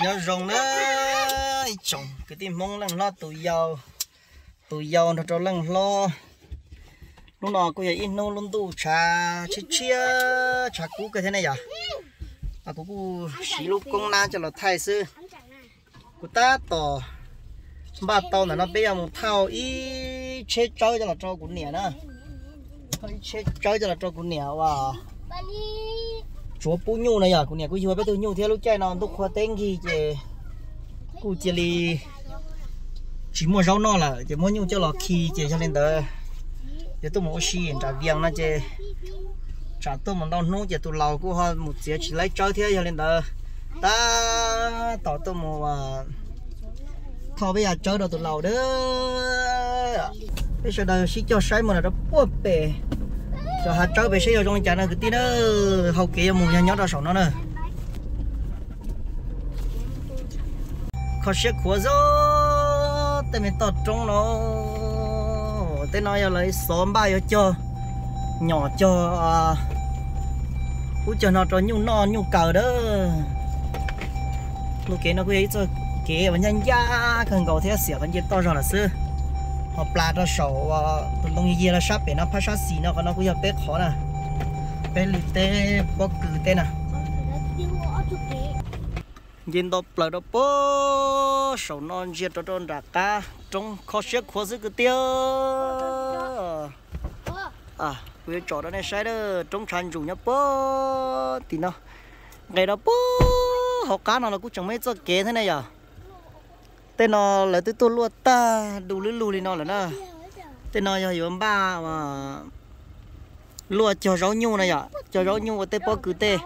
Nyob zoo na ib tsoom kwv tij Hmoob leej hlob tus yau, tus yau nrog rau leej hlob. Hnub no kuj yog ib hnub lub ntuj tshav tshiab tshiab tshav kub kawg thiab ne yom. Kuv kuj siv lub koob nab coj los thaij xwb. Kuv tab tom npaj tau ntawm no peb yuav mus thauj ib tsheb tsawb coj los rau kuv niam na. Thauj ib tsheb tsawb coj los rau kuv niam uas tsuav pub nyuj na yom. Kuv niam kuj yuag peb tug nyuj thiab, lub caij no ntuj qhua teb nkig ces kuj cia li tsis muaj zaub noj lawm ces muab nyuj coj los khi ces yog li ntawd yuav tuaj mus ua si nram Vias no ces tsam tuaj mus ntau hnub ces tus laus kuj ho mus txiav tsis laib tsawb thiab. Yog li ntawd tab tom tuaj mus thauj peb yav tsawb rau tus laus dawb. Peb sawv daws sib cog saib mus rau puag pem cov hav tsawb pem saib yog zoo li cas no kwv tij na. Hau kev yuav mus yog nyob rau saum no na. Kho siab khuav xwb tej me toj roob no. Tej no yog lawv xov npaj yuav cog nyom cog ub cog no rau nyuj noj nyuj kaw dawb. Lub kev no kuj yog ib txoj kev uas ncaj ncaj kawg nkaus thiab xiam qhov nce toj zog lawm xwb. Ho plas rau saum tus ntoo yiag los sab pem no phab sab xis no, qhov no kuj yog peb qhov na, peb li teb pob kws teb na. Nce nto plaws rau puag saum no ntsia rau rau nram qab roob kho siab khuav xwb kwv tij. Kuv yuav tsom rau nej saib roob tshav ntsum nyob puag tim no. Nqes rau puag hauv qab no los kuj tseem muaj ib txoj kev thiab ne yom. Tej no lawv twb tuaj luaj tag du lub lug li no lawm na. Tej no yog yuav npaj luaj cog zaub nyuj na yom, cog zaub nyuj ua tej pob kws tej.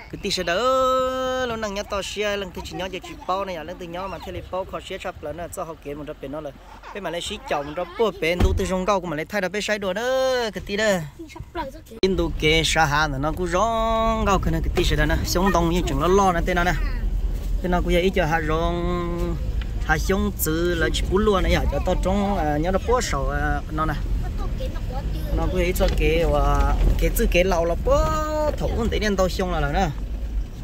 Kwv tij sawv daws, lub neej nyob toj siab leej twg tsis nyob ces tsis paub ne yom, leej twg nyob mas thiaj li paub kho siab tshaj plaws na. Txoj hau kev mus rau pem no lawm, peb mam li sib caum mus rau puag pem ntu twg zoo nkauj kuv mam li thaij rau peb saib dua na kwv tij na. Ib ntu kev sav hav ntawm no kuj zoo nkauj kawg no kwv tij sawv daws na. Xyoob ntoo yeej tseem loj loj no tej no na. Tej no kuj yog ib co hav zoov hav xyoob txwv lawv tsis pub luaj na yom, cov toj roob nyob rau puag saum no na. No kuj yog ib txoj kev uas kev txwj kev laus los puag thaum ub ntev niaj ntau xyoo los lawm na.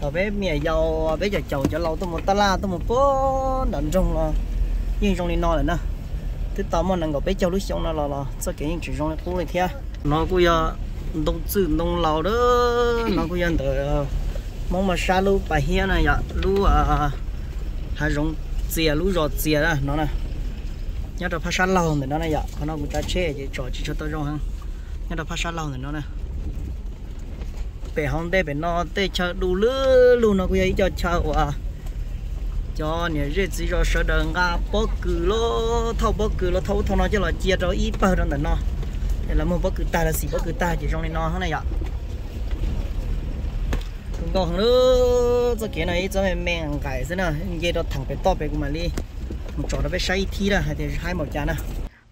Thaum peb me nyuam yaus peb caum caum cov laus tuaj mus taj laj tuaj mus puag nram nroog los yeej zoo li no lawm na. Twb tau muaj nees nkaum peb caug lub xyoo no los los txoj kev yeej tseem zoo li qub li thiab. No kuj yog ntoo txwj ntoo laus dawb, no kuj yog ntawm Hmoob Mab Sab lub pas hiab na yom, lub hav zoov txias lub zos txias no na. Nyob rau phab sab laug ntawm no na yom, qhov no kuv tsav tsheb ces tsom tsis tshua tau zoo heev. Nyob rau phab sab laug ntawm no na. Pem hauv ntej pem no tej chaw du lwb lug no kuj yog ib co chaw uas cov niam zej txiv zos sawv daws nqa pob kws los thauj pob kws los thauj ub thauj no coj los cia rau ib pawg rau ntawm no. Lawv muag pob kws tag lawv xim pob kws tag ces zoo li no na yom. Zoo nkauj heev lawm, txoj kev no ib txoj me me nqaim xwb na, nce rau theem pem toj pem kuv mam li mus tsom rau peb saib ib thib na hais tias haib npaum cas na.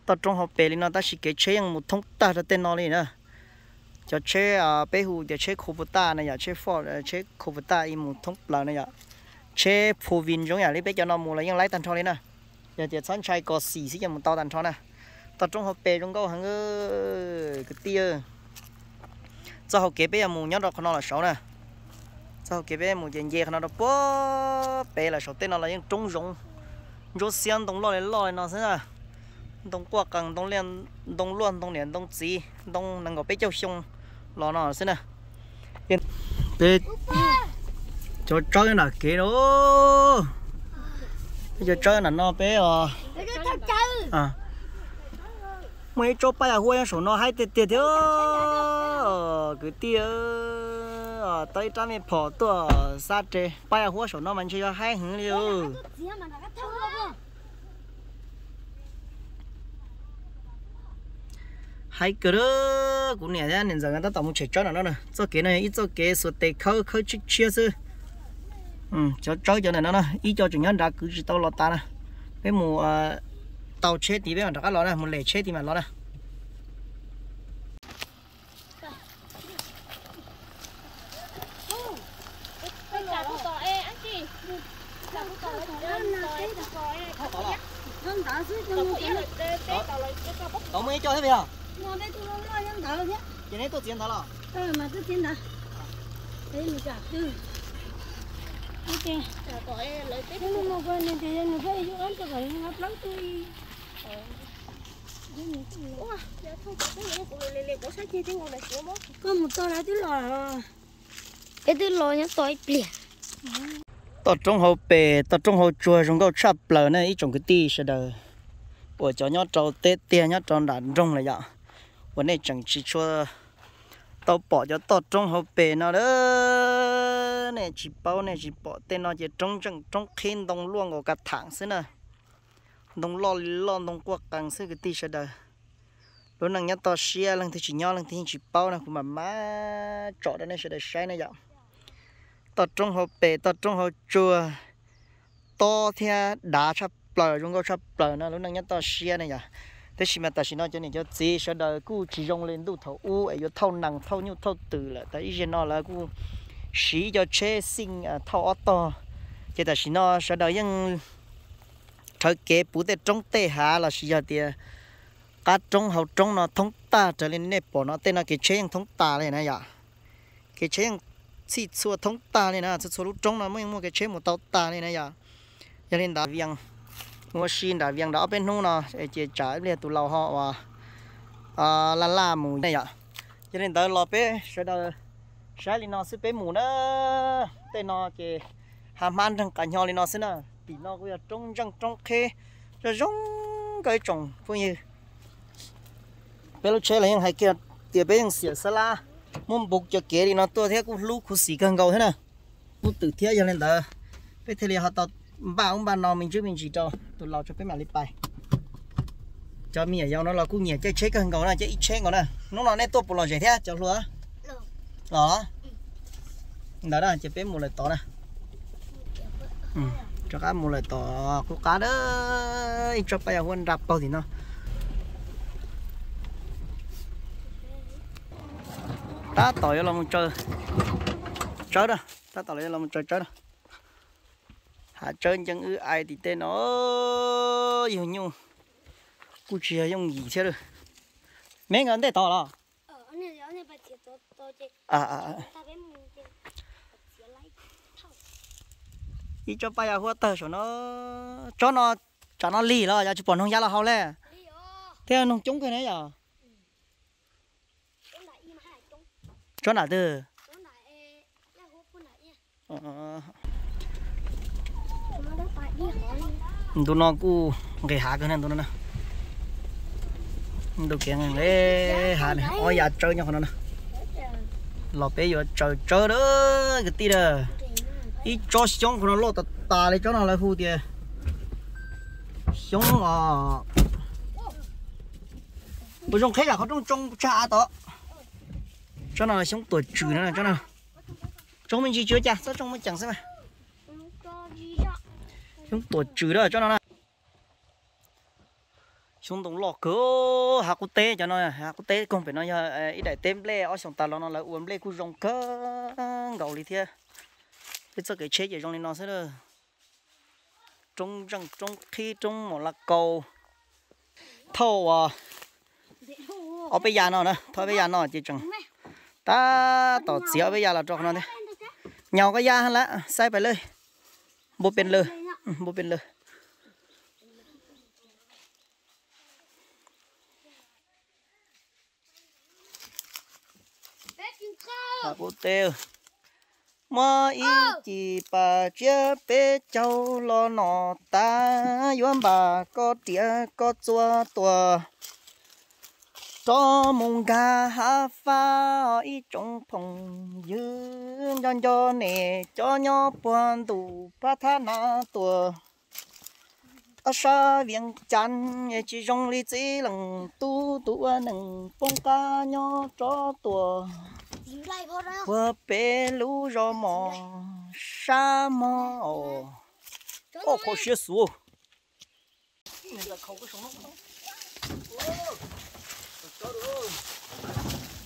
Toj roob hauv pes li no tab sis kev tsheb yeej mus thoob tag rau tej no li na. Cov tsheb peb hu tias tsheb khu puv taj na yom, tsheb Ford tsheb khu puv taj ib mus thoob plaws na yom. Tsheb four wheel zoo yam li peb cov no mus los yeej laib tag nrho li na. Yog tias txhob ntshai kos xim xwb ces mus tau tag nrho na. Toj roob hauv pes zoo nkauj heev kwv tij. Txoj hau kev peb yuav mus nyob rau qhov no los saud na. Txoj hau kev peb mus ces nce qhov no rau puag pem los saud, tej no los yeej roob zoov, ntsuab xiab ntoo loj li loj li no xwb na. Ntoo quaj qees, ntoo luaj ntoo niam ntoo txiv, ntoo nees nkaum peb caug xyoo los no xwb na. Peb cov tsawb nram kev no, peb cov tsawb nram no peb os. Muaj ib tsob pab yam huab nyob saum no haib tiag tiag thiab kwv tij. Tau ib rab me phom tuaj xab re pab yam huab saum no mas ntshe yog haib heev li. Haib kawg, kuv niam thiab niam ntxawm tab tom mus tshem tsawb nram no na. Txoj kev no yog ib txoj kev xuas tes khawb khawb tshiab tshiab xwb. Cov tsawb cov ntawm no na ib co tseem nyob nrad kwv tsis tau los tas na. Peb mus tau tsheb tid peb mam rov qab los na, mus lem tsheb tid mam los na. Tau muaj ib co thiab yog? Ces neb tuaj txiav ntawd los? Koj mus txog lawv twb los, peb twb los nyob tau ib pliag. Toj roob hauv pes, toj roob hauv tsuag zoo nkauj tshaj plaws na ib tsoom kwv tij sawv daws uas cov nyob rau teb tiag nyob rau nram nroog lawm yom, uas nej tseem tsis tshua tau pom cov toj roob hauv pes no lawm. Nej tsis paub nej tsis pom, tej no ces roob ntseej roob qhib ntoo luaj nkaus ka tham xwb na. Ntoo loj li loj ntoo quaj qees xwb kwv tij sawv daws. Lub neej nyob toj siab leej twg tsis nyob leej twg yeej tsis paub na, kuv mam mam tsom rau nej sawv daws saib na yom. Toj roob hauv pes toj roob hauv tsuag, tob thiab dav tshaj plaws zoo nkauj tshaj plaws no lub neej nyob toj siab ne yom. Tab sis mas tam sim no cov niam cov txiv sawv daws kuj tsis zoo li ntuj thaum ub es yuav thauj nees thauj nyuj thauj twm lawm, tam ib zaug no lawv kuj siv cov tsheb xij thauj ob tog, ces tam sim no sawv daws yeej rhawv kev puv tej roob tej hav los sis yog tias qab roob hauv roob no thoob tag raws li nej pom no, tej no kev tsheb yeej thoob tas li na yom. Kev tsheb yeej txhij txhua thoob tag li na, txhua txhua lub roob no muaj yeej muaj kev tsheb mus tau tag li na yom. Yog li ntawd Vias, mus ua si nram Vias nram ob peb hnub no, ces tsam ib pliag tus laus ho uas laj laj mus ne yom. Yog li ntawd los peb sawv daws saib li no xwb peb mus na. Tej no ces hav hmab nreeg qas nyo li no xwb na. Tim no kuj yog roob ntseej roob qhib zoo zoo nkauj ib tsoom phooj ywg. Peb lub tsheb los yeej hais kiag tias peb yeej xiam xab lab muab npu cov kev li no tuaj thiab kuj hlub khuv xim kawg nkaus thiab na. Kuj twm thiab yog li ntawd peb thiaj li ho tau npaj ub npaj no me ntsis me ntsis rau tus laus tso peb mam li pais. Cov me nyuam yaus no los kuj nyiam caij tsheb kawg nkaus na, caij ib tsheb nkaus na. Hnub no nej tuaj puas lom zem thiab cov hluas? Los ntawd na ces peb mus lawm tod na. Rov qab mus lawm tom qub qab na, ib tsob paj yas huab nra paug tim no. Tab tom yuav los mus tsaws tsawb na, tab tom yuav los mus tsaws tsawb na. Hav tsawb ncees wb ai tim tej no, yug nyuj kuj tsis yog yooj yim thiab lawm. Me nkawd ntej tod los? Ib tsob paj yas huab tawg saum no. Tsob no tsam no lig los yog tsis pom noog ya los hau le. Thiab noog coob kawg ne yom. Tsob nram twg? Ntu no kuj nqis hav kawg na, ntu no na. Ntu kev nqis hav ne, ob yav tsawb nyob qhov no na. Los peb yuav tsaws tsawb na kwv tij na. Ib tsob xyoob qhov no loj tas tas li, tsob no lawv hu tias xyoob os. Puas zoo qheb yam qhov rooj tsoo tsag av tod? Tsob no xyoob tuam tswm na, tsob no. Tsoo me ntsis tsis ua cas, txhob tsoo muaj ceem xwb mas. Xyoob tuam tswm na tsob no na. Xyoob ntoo loj kawg, hav qub teb cov no, hav qub teb koog pem no yog ib daim teb nplej, ob xyoos tas los no lawv ua nplej kuj zoo kawg nkaus li thiab. Peb txoj kev tsheb ces zoo li no xwb. Roob ntseej roob qhib roob mos las kaus. Thauj ob peb yav no na, thauj peb yav no ces tseem tab tom txiav ob peb yav los rau qhov no thiab. Nyaum koj yav lawm, saib pais lawm. Npu pes lawm, npu pes lawm. Muaj ib cim pas tsiab peb caug los no tas, yuav npaj koj riam koj txuas tuaj rov mus nkag hav fab. Ib tsoom phooj ywg nco nco nej cov nyob puag ntuj phab thab na tuaj. Ob sab Vias Cas tsis zoo li txiv leej tub, tus ua neej poob qab nyob rov tuaj puag pem lub zos mos sab mog. Oj, kho siab xus.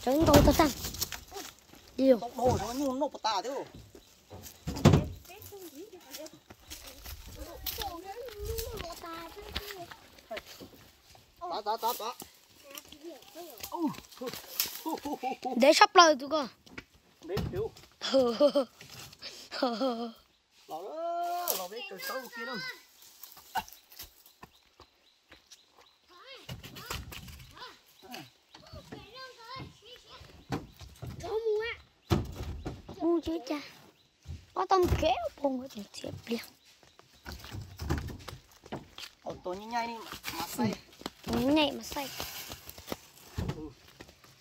Cov ntau tag tag. Ntev tshaj plaws tus ko. Mus tsis cas, ob tau mus kev poo txiav pliag. Nyaj mas xaij,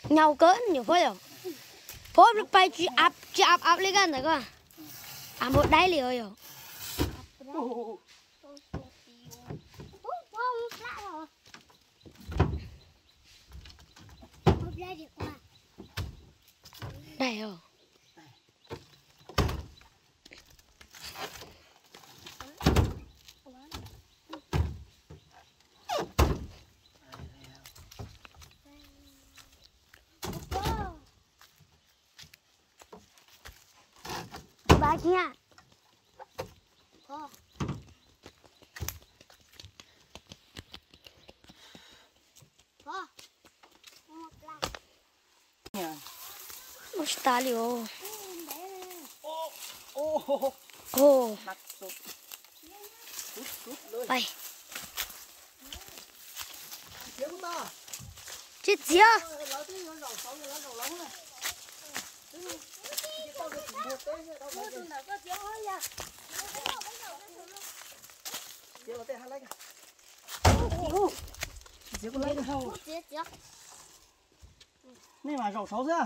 nyau kawg nyuam phob yom. Phob pais tsis av tsis av av li koj ntawd koj, av npau daib li os yom. Daig os. Ua tsis tas li os. Pais. Tsis txiav. Nej mas zaum saud xwb.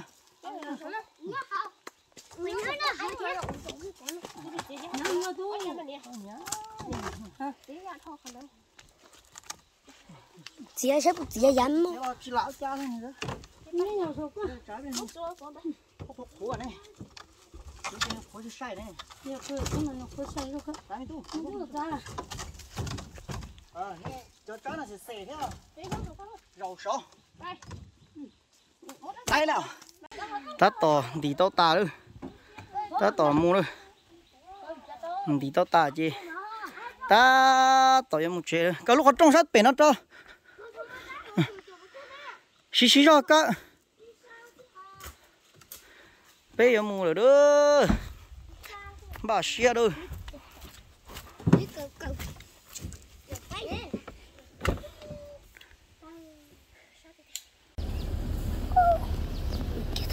Txiav saib puas txiav yav mog. Cov tsawb no xem xem thiab. Zaum saud. Tab tom ntim tau tas lawm. Tab tom mus lawm. Ntim tau tas ces tab tom yuav mus tsev lawm. Kaw lub qhov rooj sab pem no rau. Siv siv zog kaw. Peb yuav mus lawm a. Npaj siab a.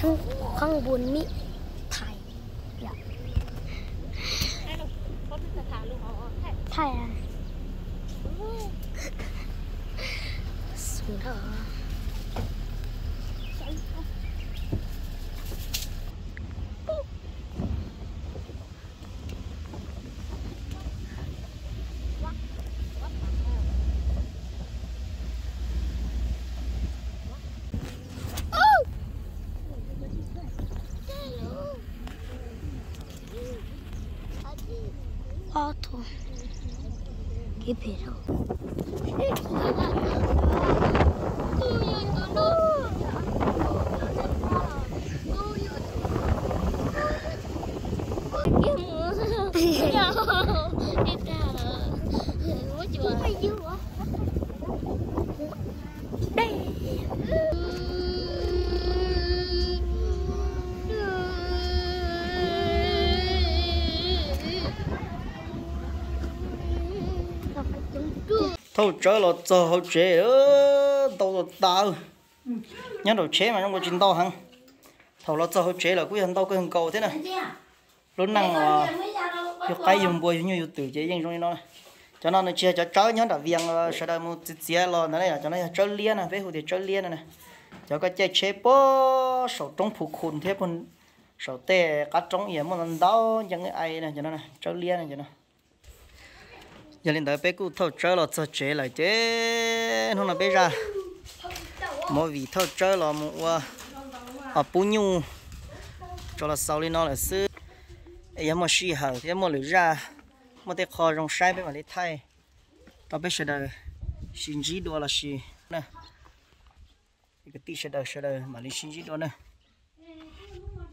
Thoob qhov npua ni thaiv, thaiv xwb. Ob tug kev phem rau. Thauj tsawb los txog hauv tsev, ntau tas tas. Nyob nraum tsheb mas zoo nkaus tsis ntau heev. Thaum los txog hauv tsev lawm kuj yog ntau kawg nkaus thiab na. Lub neej uas yug qaib yug npua yug nyuj yug twm ces yeej zoo li no. Cov no nws tsis yog cov tsawb nyob nram Vias sawv daws mus txiav txiav los ntawd na, cov no yog tsawb liab na, peb hu tias tsawb liab no na. Cov koj caij tsheb puag saum roob Phu Khun thiab saum tej qab roob es muaj ntau ntau ncees ai na, cov no tsawb liab no. Yog li ntawd peb kuj thauj tsawb los txog tsev lawm ces hnub no peb zaj movie thauj tsawb los mus ua pub nyuj tso los xaus li no lawm xwb. Es yog muaj sij hawm thiab muaj lwm zaj, muaj tej qho zoo saib peb mam li thaij rau peb sawv daws sib ntsib dua los sis na. Kwv tij sawv daws sawv daws mam li sib ntsib dua na.